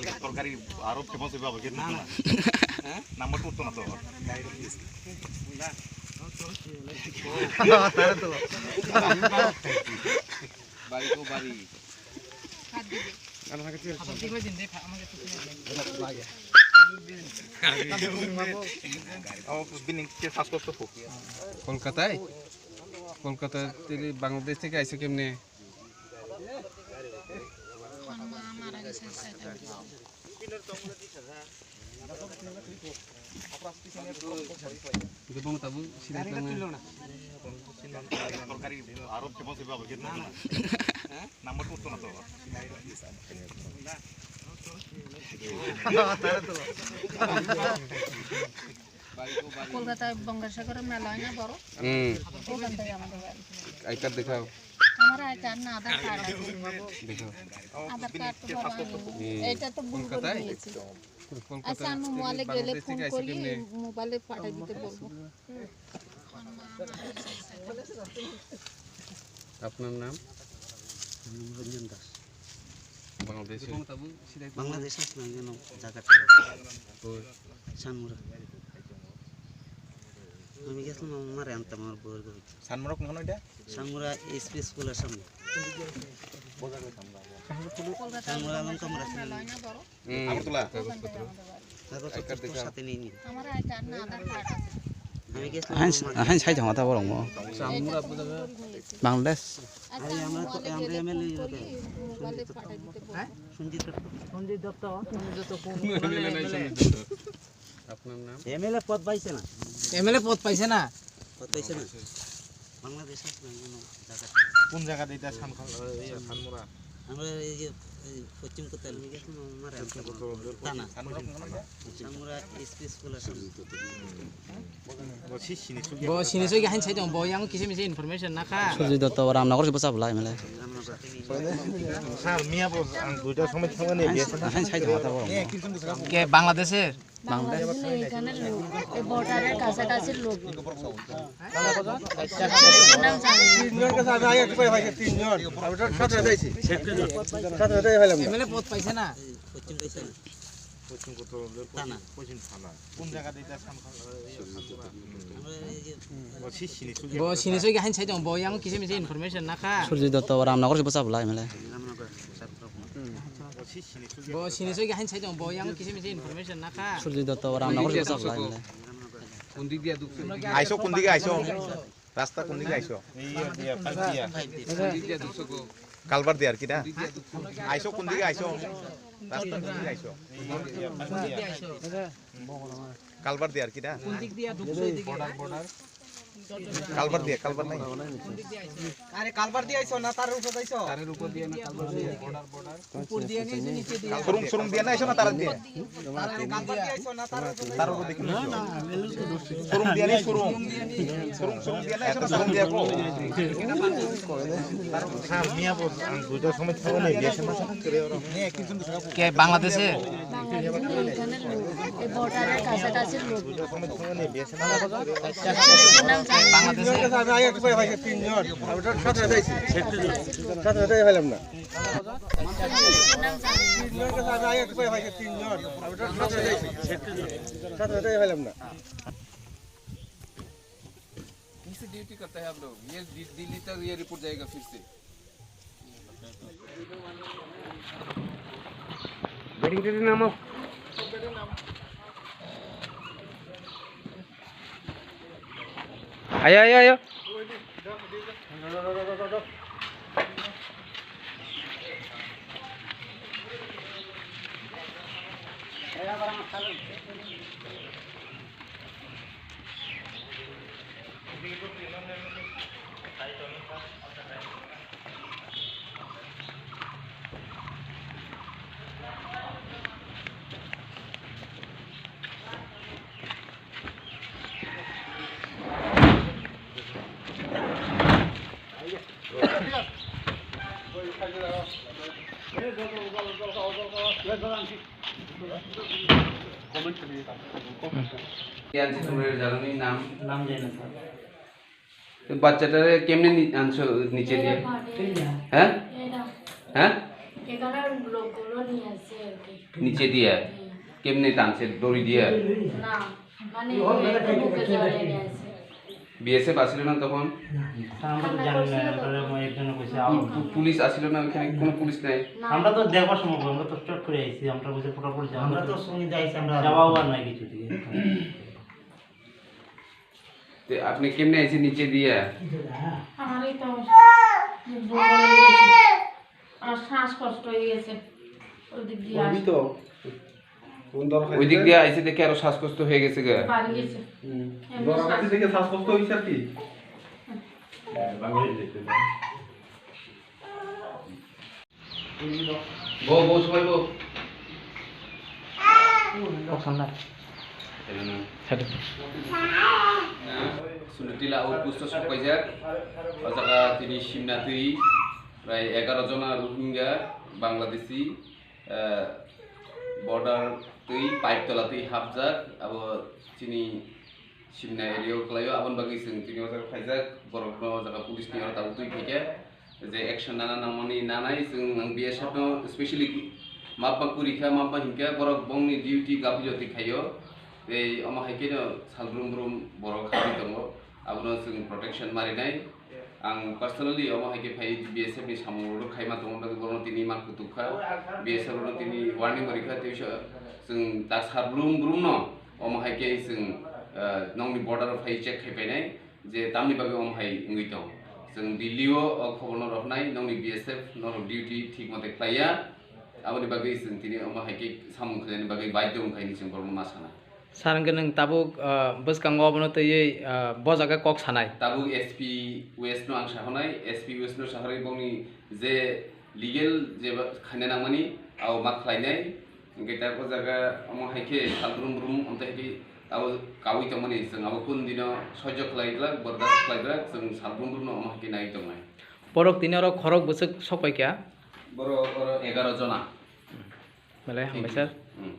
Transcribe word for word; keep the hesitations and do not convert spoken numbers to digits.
Toro gari aro famous hoiba abo gate nukna. Number two to na to. Bari ko bari. Kolkata? Kolkata tili Bangladesh theke aisa kemne? Toro gari aro famous hoiba abo gate nukna. Number two to na to. কলকাতায় বঙ্গোপসাগরের মেলা হয় না বড়? হুম। ওখান থেকে আমাদের বাড়ি। আই কার্ড দেখাও। আমার আই কার্ড না, আধার কার্ড আছে। দেখাও। আধার কার্ড তো বাবা নেই। হুম। এটা তো ভুল করে কলকাতায়? দিয়েছি। কলকাতা আচ্ছা, আমি থেকে মোবাইলে গেলে বাংলাদেশ ফোন থেকে আইসে করি, কেমনে? মোবাইলে পাঠিয়ে দিতে বলবো। আপনার নাম? রঞ্জন দাস। বাংলাদেশে? বাংলাদেশ আসলাম কেন জায়গাটা? কই? সানমুরা। আমি গেছিলাম আমার মারে আনতাম আমার বউয়ের ঘরে। সানমুরা কোনখানে এটা? সানমুরা এসপি স্কুলের সামনে। সানমুরা লঙ্কামুরা সামনে। হুম। আগরতলা? কাগজপত্র। কাগজপত্র আই কার্ড তো দেখাও। সাথে নেই নি। আমার আই কার্ড না, আধার কার্ড আছে। আমি গেছিলাম হাইন, আমার মারে। হাইন সাইজ হওয়া তা বরং মো। এটা তো ভুল করে দিয়েছি। বাংলাদেশ। আচ্ছা, আরে, আমি আমরা তো, মোবাইলে আমরা গেলে এমএলএ ফোন করি, ইয়ে মোবাইলে পাঠিয়ে দিতে বলবো। হ্যাঁ? সঞ্জিত দত্ত। সঞ্জিত দত্ত কোন, কোন এমএলএ নাই, এমএলএ? সঞ্জিত দত্ত। আপনার নাম? এমএলএ পদ পাইছে না। এমএলএ পদ পাইছে না। পদ পাইছে না। বাংলাদেশ আসলে কোন জায়গা? কোন জায়গা দিতে সানখাল, ইয়ে, সানমুরা? আমরা এই যে, এই পশ্চিম কোথায়? থানা। সানমুরা কোন জায়গা? সানমুরা এসপি স্কুল আছে। Bo sini soi hain sai tong, bo yang kisa misa information na kha. Surjit Dotto, Ramnagar se bwsa bwlai mele. Sir, miya bo ang duita somoi thangmani. Hain sai tong ta bo. Ke Bangladesh er? Bangladesh. এখানে লোক, এই বর্ডারের কাছাকাছি লোক। তিনজন কে সাথে আগে একটু ভাই, ভাই, তিনজন। আমি তো সাথে সাথে আইছি। সাথে সাথে আইলাম। এমএলএ পদ পাইছে না? পশ্চিম কোথায়? থানা। পশ্চিম থানা। কোন জায়গা দিতে সানখাল, ইয়ে, সানমুরা? আমরা এই যে Bo sini soi hain sai tong, bo yang kisa misa information na kha. Surjit Dotto, Ramnagar se bwsa bwlai mele. Bo sini soi hain sai tong, bo yang kisa misa information na kha. Surjit Dotto, Ramnagar se bwsa bwlai mele. কোন দিক দিয়ে ঢুকছো? আইসো কোন দিকে আইসো? রাস্তা কোন দিকে আইসো? এই ইয়ে দিয়া, পাইপ দিয়া। কোন দিক দিয়ে ঢুকছো গো? কালভার দিয়ে আর কি না? আইসো কোন দিকে আইসো? রাস্তা কোন দিকে আইসো? এই ইয়ে দিয়া, পাইপ দিয়া। কালভার দিয়ে আর কি না? কোন দিক দিয়ে ঢুকছো এদিকে? Border, border. কালভার দিয়ে, কালভার নাই। আরে কালভার দিয়ে আইসো না তার উপর আইসো? তারের উপর দিয়ে না কালভার দিয়ে? Border, border. উপর দিয়ে নিয়ে এসে নিচে দিয়ে। সুরুং, সুরুং দিয়ে না আইসো না তার দিয়ে? তার আগে কালভার দিয়ে আইসো না তার উপর? তার উপর দেখি না। সুরুং দিয়ে না সুরুং। সুরুং, সুরুং দিয়ে না আইসো না তার দিয়ে কো। স্যার, মিয়া বস, আমি দুইটার সময় খাবো না, বিয়ে সময়। কে বাংলাদেশে? বাংলাদেশে এখানে লোক, এই বর্ডারের কাছাকাছি লোক। বাংলাদেশে। किस ड्यूटी करता है आप लोग? ये दि-, दिल्ली तक ये रिपोर्ट जाएगा फिर से। Ayo, ayo, ayo. Comment kariye. Yan se tumre jalani nam. Nam jai na sir. তো বাচ্চাটারে কেমনে নি-, আনছো নিচে দিয়ে? হ্যাঁ? হ্যাঁ? এখানে লোকগুলো নিয়ে আসে আর কি। নিচে দিয়ে? হুম। কেমনে টানছে? দড়ি দিয়ে? না, মানে, এটা বুকে জড়িয়ে নিয়ে আসে। বিএসএফ আসিল না তখন? স্যার, আমরা তো জানি না, ওখানে একজনে কইছে, পু-, আও। পু-, পুলিশ আসিল না ওখানে? কোনো পুলিশ নাই? না। আমরা তো দেখবার সময়, আমরা তো চট করে আইছি, আমরা বুঝে ফটাফট যাওয়া। আমরা তো শুনি যাইছি, আমরা যাওয়াও আর নাই কিছু দিকে। তে আপনি কেমনে আইছেন নিচে দিয়া? আমার এই তো দুর্বল হয়ে গেছে। আমার শ্বাসকষ্ট হয়ে গেছে। ওই দিক দিয়ে ওই আসে। তো কোন দরকার ওই দিক হয়েছে? দিয়ে আইছে দেখে আরো শ্বাসকষ্ট হয়ে গেছে গা। বাড়ি গেছে। হুম। এমনি দরকার শ্বাস- থেকে শ্বাসকষ্ট হয়েছে আর কি? বউ, বউ, সবাই বউ। Hello. Sunitila outpost o sokpaijak. O jaga tini simna twi prai egaroh jona Rohingya Bangladeshi, eh, border twi pipe tola twi hapjak. Abo chini Simna area o kwlaio, aboni bagwi chwng tini o jaga phaijak, borokno o jaga police ni oro tabuk twi phaikha, je action nana nangmani nanai, chwng ang B S F no specially mapma kwrwi kha, mapma hinkhe borok bongni duty gaphilio twi khaio, tei omo hai kheno sal brum brum borok habwi tongo, abono chwng protection marinai. Ang personally omo hai khe phai B S F ni samung rok khaima tongma bagwi borokno tini ma kutuk kha, B S F rokno tini warning bo rikha, tei chwng tak sal brum brum no omo hai khe chwng, ah, nokni border o phai check khai painai je tamni bagwi omo hai wngwi tong. Chwng Delhi o o khobor no rohnai, nokni B S F norok duty thik mote khlaiya, aboni bagwi chwng tini omo hai khe samung khlainani bagwi baidhyo wngkha hinwi chwng borokno ma sana. Sir, hwnkhe nwng tabuk, ah, bwskango abono twiwi, ah, bo jaga kok sanai? Tabuk S P West no ang sahonai, S P West no sahorwi bongni je legal je ba-, khaina nangmani abo ma khlainai. Hwnkhe tabuk o jaga omo hai khe sal brum brum, omo hai khe abo kaui tongmani, chwng abo kun dino soijo khlai glak, bordas khlai glak, chwng sal brum brum no omo hai khe nai tongnai. Borok tini oro khorok bwswk sok pai kha? Borok oro egaroh jona. Belai hambai, sir. Hmm.